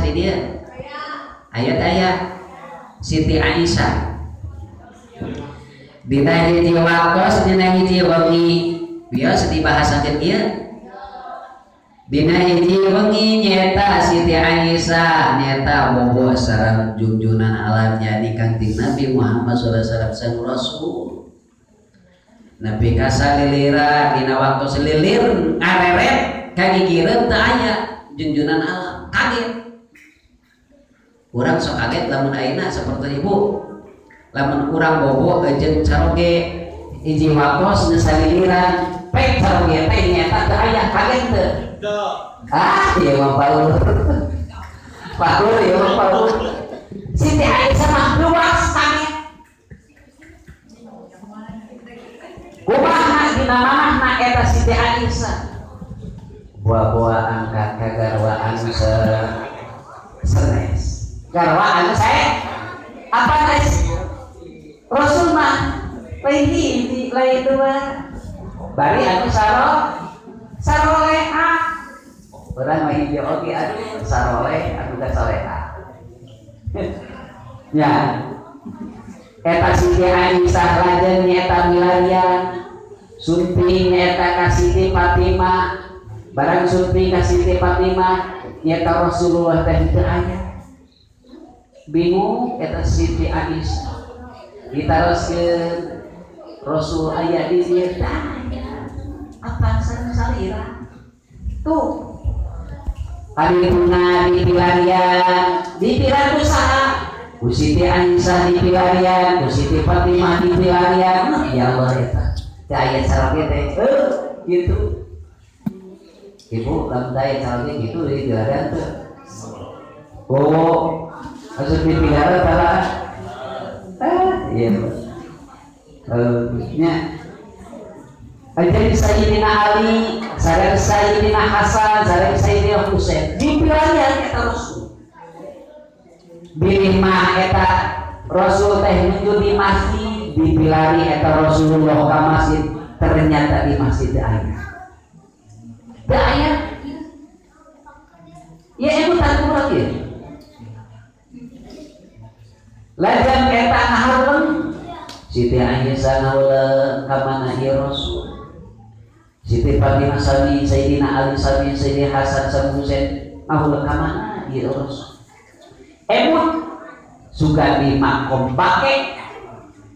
di dieu? Aya teh aya Siti Aisyah. Dina hiji waktos dina hiji wengi bios dibahasakeun ieu. Dina hiji wengi nyaeta Siti Aisyah nyaeta bobo sareng junjunan alam jadi Kangjeng Nabi Muhammad sallallahu alaihi wasallam sang Rasul. Nabi kasalilira dina waktu selilir ngareret kagigireun teu aya junjunan alam kaget. Urang sok kaget lamun ayeuna sapertos ibu lamun urang bobo jeung caroge hiji waktos saliliran pek caroge teh nyaeta teu aya kaget teu? Ah, ieu mah paur. Paur ieu mah paur. Siti Aisyah mah luas kaget. Kumaha dina mamahna eta Siti Aisyah? Buah-buah angkat ka garwa anu senes. Garwa anu sae? Apa guys? Rasul mah lain hiji, lain dua. Bari anu saroleha. Urang mah hiji oge aduh saroleh anu kasaleha. Ya. Eta Siti Aisyah lajeng nyaeta milarian sunting nyaeta ka Siti Fatimah. Barang sunting ka Siti Fatimah nyaeta Rasulullah teh teu aya. Bingung eta Siti Aisyah. Ditaroskeun Rasul aya di dieu teh aya. Apa sareng salira? Tuh. Kadituna dipilarian, dipilar ku saha? Ku Siti Aisyah dipilarian, ku Siti Fatimah dipilarian. Ya Allah eta. Teu aya caroge teh. Gitu. Ibu lamun teu aya caroge kitu dipilarian teu. Oh, maksud dipilarian tara. Ah, iya. Nya. Jadi Sayyidina Ali, sareng Sayyidina Hasan, sareng Sayyidina Husain dipilarian eta Rasul. Bilih mah eta Rasul teh nuju di masjid, dipilari eta Rasulullah ka masjid, ternyata di masjid teu aya. Teu aya. Ya ibu tak kurang ieu. Lajeng eta ngahareupeun Siti Aisyah ngauleung ka mana ieu Rasul. Siti Fatimah sami, Sayyidina Ali sami, Sayyidina Hasan sami Husain ngauleung ka mana ieu Rasul. Emut suka di makom pake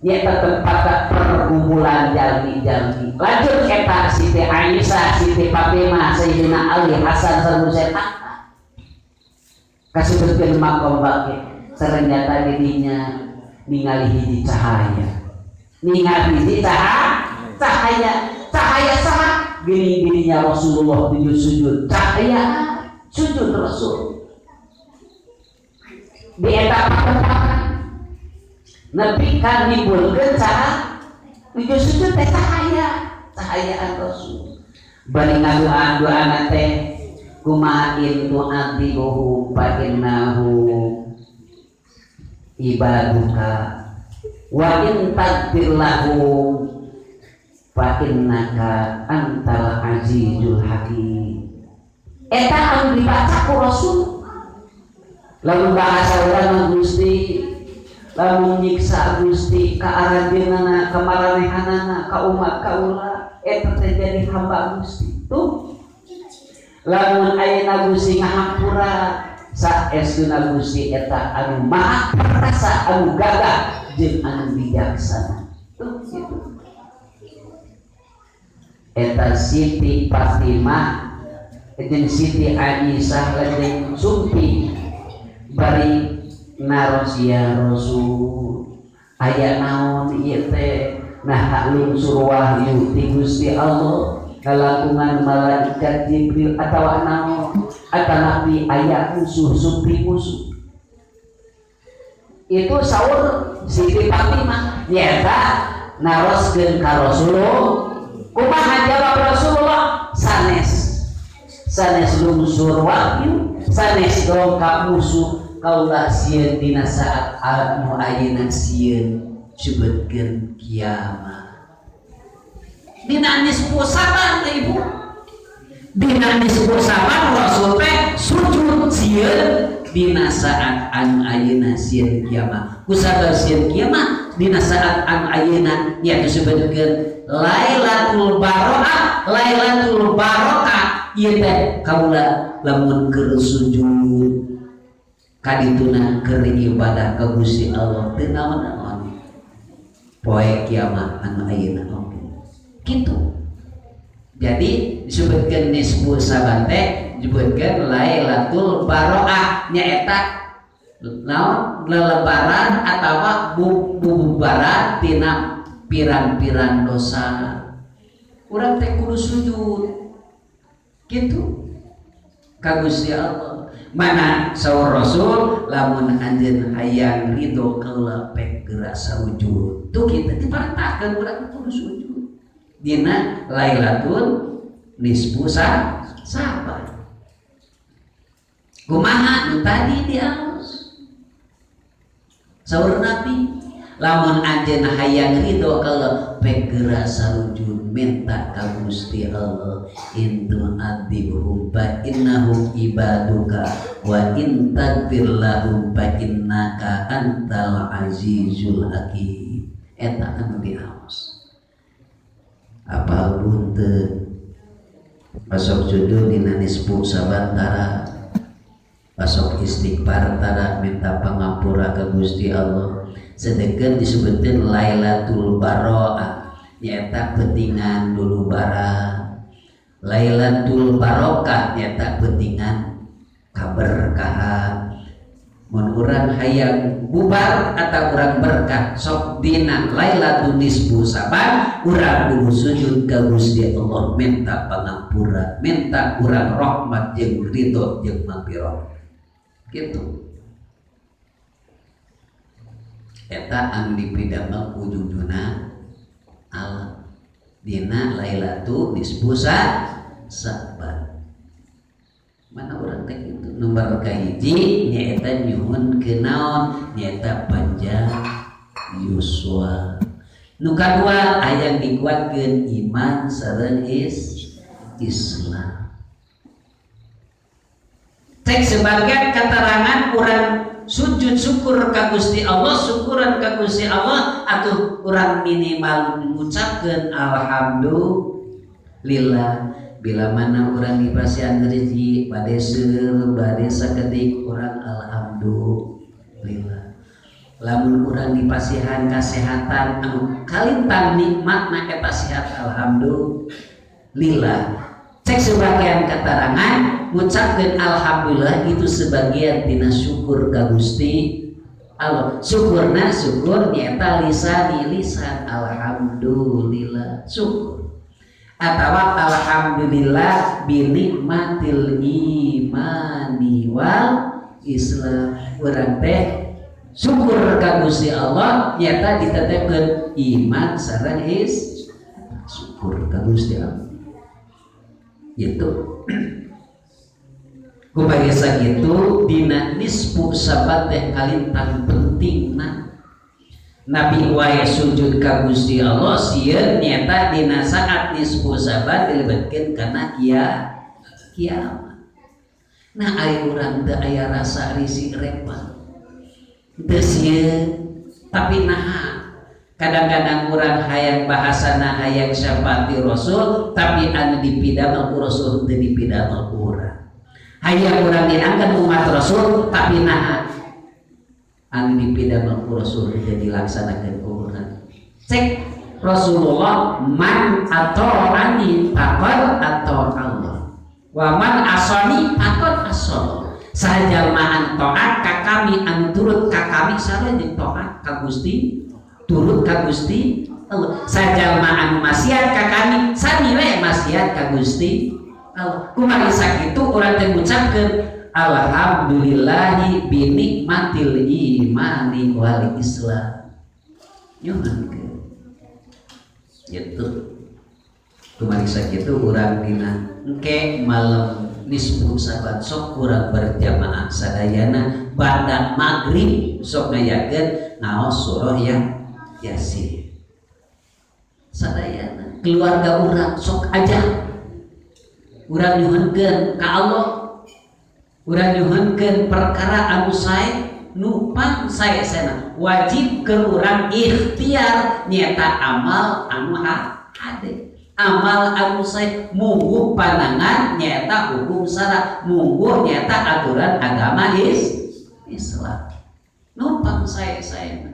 nyaeta tempat perkumpulan jalmi-jalmi. Lanjut eta Siti Aisyah, Siti Fatimah, Sayyidina Ali, Hasan sareng Husain kasebutkeun makom pake. Ternyata didinya ningali hiji cahaya. Ningali hiji cahaya, cahaya saha? Gini-gininya Rasulullah tujuh sujud, cahaya sujud Rasul. Di eta patempokan nepi ka nimbulkeun cahaya tujuh sujud teh cahaya, cahayaan Rasul. Bari ngadoa-doana teh kumaha in tu'adzibuhu fa innahu ibaduka wa in tagfir lahum fa innaka antal azizul hakim. Eta anu dibaca ku Rasul. Lamun bahasa urang mah Gusti, lamun nyiksa Gusti ka aranjeunna, ka maranehanana, ka umat kaula, eta teh jadi hamba Gusti. Tuh. Lamun ayeuna Gusti ngahampura, saestuna Gusti eta anu maha perkasa, anu gagah jeung anu bijaksana. Tuh gitu. Eta Siti Fatimah jeung Siti Aisyah lajeng sumpi bari naros ya Rasul aya naon ieu teh nah lungsur wahyu ti Gusti Allah kalangkungan malaikat Jibril atawa naon atanapi aya musuh sumpi musuh. Itu saur Siti Fatimah nyaeta naroskeun ka Rasulullah. Kumaha jawab Rasulullah? Sanes sanes lungsur wahyu, sanes dongkap musuh, kaula sieun dina saat anu ayeuna sieun sebutkeun kiamat. Dina nisfu saban teh ibu. Dina nisfu saban Rasul teh sujud sieun dina saat anu ayeuna sieun kiamat. Kusabab sieun kiamat dina saat anu ayeuna nya disebutkeun Lailatul Baroah, Lailatul Barokah ieu teh kaula lamun keur sujud kadituna keur ibadah ka Gusti Allah teu naon-naon poe kiamat anu ayeuna oge kitu. Jadi disebutkeun nisfu Syaban teh disebutkeun Lailatul Baroah nyaeta naon lelebaran atawa bububaran tina pirang-pirang dosa. Urang teh kudu sujud kitu ka Gusti Allah. Mana saur Rasul lamun anjeun hayang ridho kaula pek geura sujud. Tuh kita diperintahkeun urang kudu sujud dina Lailatul Nisfu Syaban. Kumaha nu tadi diaos saur Nabi lamun anjeun hayang ridho kaula pek geura sarujud minta ka Gusti Allah in tu'adzibhum fa innahum ibaduka wa in taghfir lahum fa innaka antal azizul hakim. Eta anu diaos apal teu pasok sujud dina nisfu Syaban tara, pasok istighfar tara, minta pangampura ka Gusti Allah. Sedengkeun disebutkeun Lailatul Baroah nyaeta peutingan lulubaran, Lailatul Barokah nyaeta peutingan kaberkahan. Mun urang hayang bubar atau urang berkah sok dina Lailatul Nisfu Syaban urang kudu sujud ka Gusti Allah minta pangampura, minta urang rahmat jeung ridho jeung magfirah kitu. Eta anu dipidamel ku junjuna Allah dina Lailatul Nisfu Syaban. Mana urang teh kitu nomor kahiji nyaeta nyuhun kenaon nyaeta panjang yuswa. Nu kadua hayang dikuatkeun iman sareng Islam. Cek sebagian keterangan urang sujud syukur ka Gusti Allah, syukuran ka Gusti Allah atuh urang minimal mengucapkeun alhamdulillah. Bila mana urang dipasihan rezeki bade seueur bade sakedik urang alhamdulillah. Lamun urang dipasihan kasehatan anu kalintang nikmatna eta sehat alhamdulillah. Cek sebagian keterangan ngucapkeun alhamdulillah itu sebagian tina syukur ka Gusti Allah. Syukurna syukur nyaeta lisani lisan alhamdulillah syukur. Atawa alhamdulillah binikmatil imani wal Islam. Urang teh syukur ka Gusti Allah nyaeta ditetepkeun iman sareng is syukur ka Gusti Allah. Gitu. Kumaha sakitu dina nisfu Syaban teh kalintang pentingna. Nabi wae sujud ka Gusti Allah sieun nyaeta dina saat nisfu Syaban dilebetkeun kana kiamat. Nah ari urang teu aya rasa risih repot. Teu sieun tapi naha kadang-kadang urang hayang bahasana hayang syafaati Rasul tapi anu dipidamel ku Rasul teu dipidamel ku urang. Hayang urang diangkat umat Rasul tapi naha anu dipidamel ku Rasul teu dilaksanakeun ku urang. Cek Rasulullah man ata'ani faqad ata'a Allah wa man asani faqad asala. Sajalma taat ka kami anu turut ka kami sareng jeung taat ka Gusti turut ka Gusti Allah. Sajalma anu maksiat ka kami sami we maksiat ka Gusti Allah. Kumaha sakitu urang teh ngucapkeun alhamdulillahi binikmatil imani wal Islam. Nyuhunkeun gitu. Kumaha sakitu urang dina engke malam nisfu Syaban sok urang berjamaah sadayana bada maghrib sok ngayakeun ngaos surah yang Yasin. Sadayana keluarga urang sok aja urang nyuhunkeun ka Allah, Urang nyuhunkeun perkara anu sae nu pang sae-saena wajib ke urang ikhtiar nyata amal anu hade, amal anu sae mungguh panangan nyata hukum syara, mungguh nyata aturan agama Islam nu pang sae-saena.